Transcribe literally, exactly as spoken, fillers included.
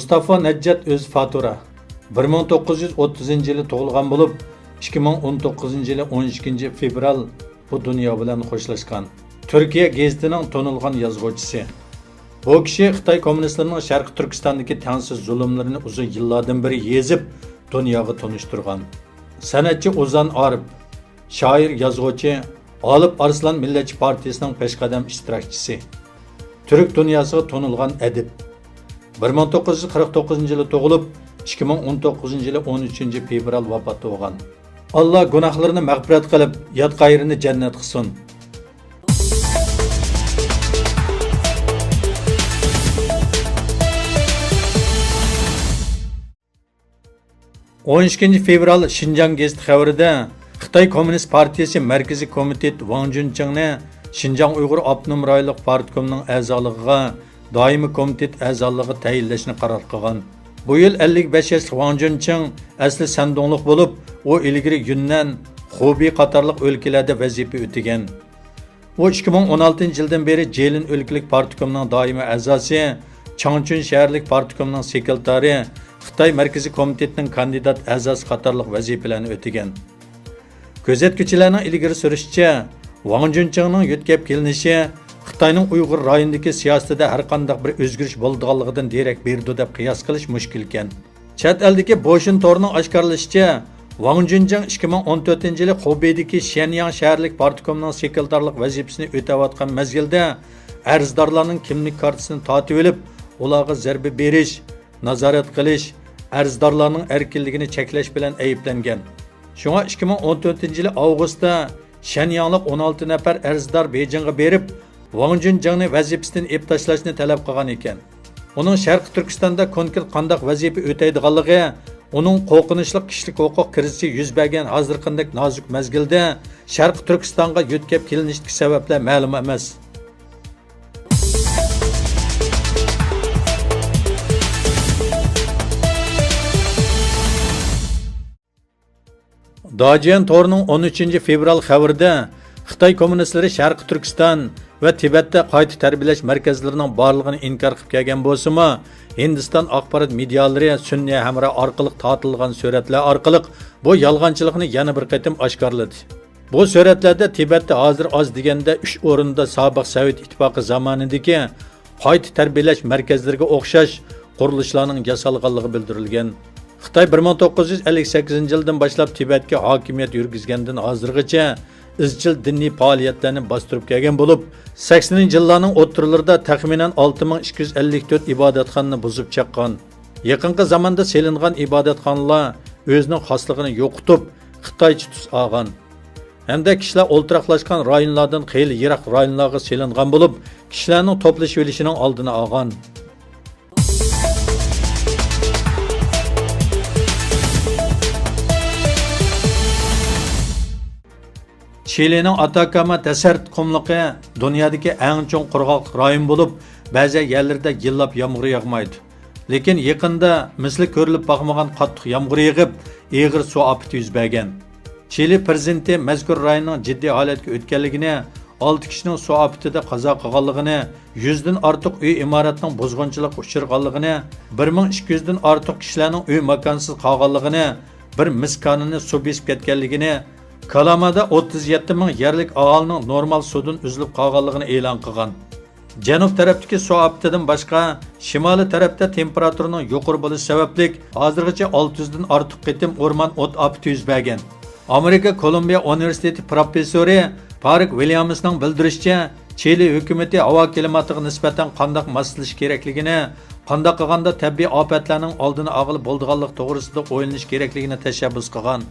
مۇستافا نەججات ئۆزى فاتۇرا، بىر مىڭ توققۇز يۈز ئوتتۇزىنچى يىلى تۇغۇلغان بولۇپ، ئىككى مىڭ ئون توققۇزىنچى يىلى ئون ئىككىنچى فېۋرال بۇ دۇنيا بىلەن خوشلاشقان. تۈركىيە گېزىتىنىڭ تونۇلغان يازغۇچىسى. بۇ كىشى خىتاي كوممۇنىستلىرىنىڭ شەرقىي تۈركىستاندىكى تەڭسىز زۇلۇملىرىنى ئۇزۇن يىللاردىن بېرى يېزىپ، دۇنياغا تونۇشتۇرغان. سەنئەتچى ئوزان ئارىپ، شائىر، يازغۇچى، ئالىپ ئارسلان مىللەتچى پارتىيىسىنىڭ پېشقەدەم ئىشتىراكچىسى، تۈرك دۇنياسىغا تونۇلغان ئەدىب. بىر مىڭ توققۇز يۈز قىرىق توققۇزىنچى يىلى تۇغۇلۇپ، ئىككى مىڭ ئون توققۇزىنچى يىلى ئون ئۈچىنچى فېۋرال ۋاپات بولغان. ئاللا گۇناھلىرىنى مەغپىرەت قىلىپ، ياتقان يېرىنى جەننەت قىلسۇن. ئون ئىككىنچى فېۋرال شىنجاڭ گېزىتى خەۋىرىدە خىتاي كوممۇنىست پارتىيىسى مەركىزىي كومىتېت ۋاڭ جۈنچىڭنى شىنجاڭ ئۇيغۇر ئاپتونوم رايونلۇق پارتكومنىڭ ئەزالىقىغا، دائىمىي كومىتېت ئەزالىقىغا تەيىنلەشنى قارار قىلغان. بۇ يىل ئەللىك بەش ياشلىق ۋاڭ جۈنچىڭ ئەسلى سەندۇڭلۇق بولۇپ، ئۇ ئىلگىرى يۈننەن، خۇبېي قاتارلىق ئۆلكىلەردە ۋەزىپە ئۆتىگەن. ئۇ ئىككى مىڭ ئون ئالتىنچى يىلدىن بېرى جېلىن ئۆلكىلىك پارتكومنىڭ دائىمىي ئەزاسى، چاڭچۈن شەھەرلىك پارتكومنىڭ سېكرېتارى، خىتاي مەركىزىي كومىتېتىنىڭ كاندىدات ئەزاسى قاتارلىق ۋەزىپىلەرنى ئۆتىگەن. كۆزەتكۈچىلەرنىڭ ئىلگىرى سۈرۈشىچە، ۋاڭ جۈنچىڭنىڭ يۆتكەپ كېلىنىشى خىتاينىڭ ئۇيغۇر رايونىدىكى سىياسىتىدە ھەرقانداق بىر ئۆزگىرىش بولىدىغانلىقىدىن دېرەك بېرىدۇ دەپ قىياس قىلىش مۈشكۈلكەن. چەت ئەلدىكى بوشۈن تورىنىڭ ئاشكارىلىشىچە، ۋاڭ جۈنجىڭ ئىككى مىڭ ئون تۆتىنچى يىلى خۇبېيدىكى شيەنياڭ شەھەرلىك پارتكومنىڭ سېكرېتارلىق ۋەزىپىسىنى ئۆتەۋاتقان مەزگىلدە، ئەرزدارلارنىڭ كىملىك كارتىسىنى تارتىۋېلىپ، ئۇلارغا زەربە بېرىش، نازارەت قىلىش، ئەرزدارلارنىڭ ئەركىنلىكىنى چەكلەش بىلەن ئەيىبلەنگەن. شۇڭا ئىككى مىڭ ئون تۆتىنچى يىلى ئاۋغۇستتا شەنياڭلىق ئون ئالتە نەپەر ئەرزدار بېيجىڭغا بېرىپ، ۋاڭ جۈنجېڭنى ۋەزىپىسىدىن ئېلىپ تاشلاشنى تەلەپ قىلغان ئىكەن. ئۇنىڭ شەرقىي تۈركىستاندا كونكرېت قانداق ۋەزىپە ئۆتەيدىغانلىقى، ئۇنىڭ قورقۇنچلۇق كىشىلىك ھوقۇق كىرىزىسى يۈز بەرگەن ھازىرقىدەك نازۇك مەزگىلدە شەرقىي تۈركىستانغا يۆتكەپ كېلىنىشتىكى سەۋەبلەر مەلۇم ئەمەس. داجيەن تورىنىڭ ئون ئۈچىنچى فېۋرال خەۋىرىدە خىتاي كوممۇنىستلىرى شەرقىي تۈركىستان ۋە تىبەتتە قايتا تەربىيەلەش مەركەزلىرىنىڭ بارلىقىنى ئىنكار قىلىپ كەلگەن بولسىمۇ، ھىندىستان ئاخبارات مېدىيالىرى سۈنئىي ھەمراھ ئارقىلىق تارتىلغان سۈرەتلەر ئارقىلىق بۇ يالغانچىلىقنى يەنە بىر قېتىم ئاشكارىلىدى. بۇ سۈرەتلەردە تىبەتتە ھازىر ئاز دېگەندە ئۈچ ئورۇندا سابىق سوۋېت ئىتتىپاقى زامانىدىكى قايتا تەربىيەلەش مەركەزلىرىگە ئوخشاش قۇرۇلۇشلارنىڭ ياسالغانلىقى بىلدۈرۈلگەن. خىتاي بىر مىڭ توققۇز يۈز ئەللىك سەككىزىنچى يىلدىن باشلاپ تىبەتكە ھاكىمىيەت يۈرگۈزگەندىن ھازىرغىچە ئىزچىل دىنىي پائالىيەتلەرنى باستۇرۇپ كەلگەن بولۇپ، سەكسىنىنچى يىللارنىڭ ئوتتۇرىلىرىدا تەخمىنەن ئالتە مىڭ ئىككى يۈز ئەللىك تۆت ئىبادەتخانىنى بۇزۇپ چاققان. يېقىنقى زاماندا سېلىنغان ئىبادەتخانىلار ئۆزىنىڭ خاسلىقىنى يوقىتىپ، خىتايچە تۈس ئالغان ھەمدە كىشىلەر ئولتۇراقلاشقان رايونلاردىن خېلى يىراق رايونلارغا سېلىنغان بولۇپ، كىشىلەرنىڭ توپلىشىۋېلىشىنىڭ ئالدىنى ئالغان. چىلىنىڭ ئاتاكاما دېسېرت قۇملۇقى دۇنيادىكى ئەڭ چوڭ قۇرغاقلىق رايونى بولۇپ، بەزى يەرلىرىدە يىللاپ يامغۇر ياغمايدۇ. لېكىن يېقىندا مىسلى كۆرۈلۈپ باقمىغان قاتتىق يامغۇر يېغىپ، ئېغىر سۇ ئاپىتى يۈز بەرگەن. چىلى پىرېزىدېنتى مەزكۇر رايوننىڭ جىددىي ھالەتكە ئۆتكەنلىكىنى، ئالتە كىشىنىڭ سۇ ئاپىتىدە قازا قىلغانلىقىنى، يۈزدىن ئارتۇق ئۆي ئىمارەتنىڭ بۇزغۇنچىلىققا ئۇچرىغانلىقىنى، بىر مىڭ ئىككى يۈزدىن ئارتۇق كىشىلەرنىڭ ئۆي ماكانسىز قالغانلىقىنى، بىر مىس كانىنى سۇ بېسىپ كەتكەنلىكىنى، كالامادا ئوتتۇز يەتتە مىڭ يەرلىك ئاھالىنىڭ نورمال سۇدىن ئۈزۈلۈپ قالغانلىقىنى ئېلان قىلغان. جەنۇب تەرەپتىكى سۇ ئاپىتىدىن باشقا، شىمالىي تەرەپتە تېمپېراتۇرىنىڭ يۇقىرى بولۇشى سەۋەبلىك، ھازىرغىچە ئالتە يۈزدىن ئارتۇق قېتىم ئورمان ئوت ئاپىتى يۈز بەرگەن. ئامېرىكا كولومبىيە ئۇنىۋېرسىتېتى پروفېسسورى پارك ۋىليامسنىڭ بىلدۈرۈشىچە، چىلى ھۆكۈمىتى ھاۋا كىلىماتىغا نىسبەتەن قانداق ماسلىشىش كېرەكلىكىنى، قانداق قىلغاندا تەبىئىي ئاپەتلەرنىڭ ئالدىنى ئالغىلى بولىدىغانلىقى توغرىسىدا ئويلىنىش كېرەكلىكىنى تەشەببۇس قىلغان.